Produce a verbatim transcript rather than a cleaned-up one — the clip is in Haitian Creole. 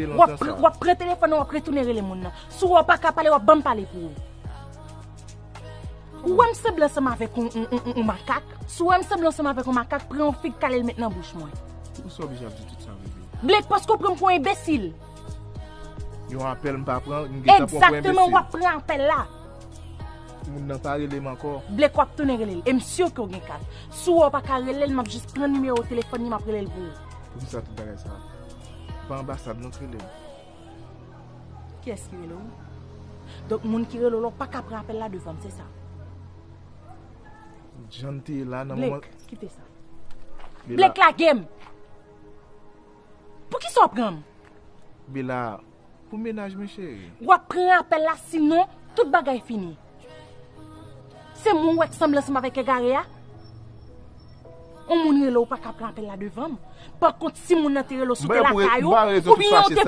W ap pran telefòn nan, w ap retounen rele moun nan. Si w wè w pa ka pale, w ap ban m pale pou ou. Ou wè m sanble ansanm avèk yon, yon, yon, yon makak? Si w wè m sanble ansanm avèk yon makak, pran yon fig kale l met nan bouch mwen. Poukisa w oblije ap di tout sa, bebe? Blake, paske w pran m pou yon enbesil. Yon apèl m pa pran, m gentan pran w pou enbesil. Egzakteman, w ap pran apèl la. Moun nan pa rele m ankò. Blake, w ap tounen rele l. E m si ke w gen kat. Si w wè w pa ka rele l, m ap jis pran nimewo telefòn li, m ap rele l pou ou. Poukisa tout bagay sa? Pa anbasad non k rele m. Kiyès ki rele w? Donk, moun ki rele w la, w pa ka pran apèl la devan m, se sa? Jan n te ye la nan moman. Blake, kite sa. Blake, lage m! Poukisa w pran m? Bela, pou mennaj mwen, cheri. W ap pran apèl la, sinon, tout bagay fini. Se mwen w wè k sanble ansanm avèk egare a? Yon moun rele w, w pa ka pran apèl la devan m. Pa kont, si moun nan te rele w, si w te lakay ou, oubyen ou te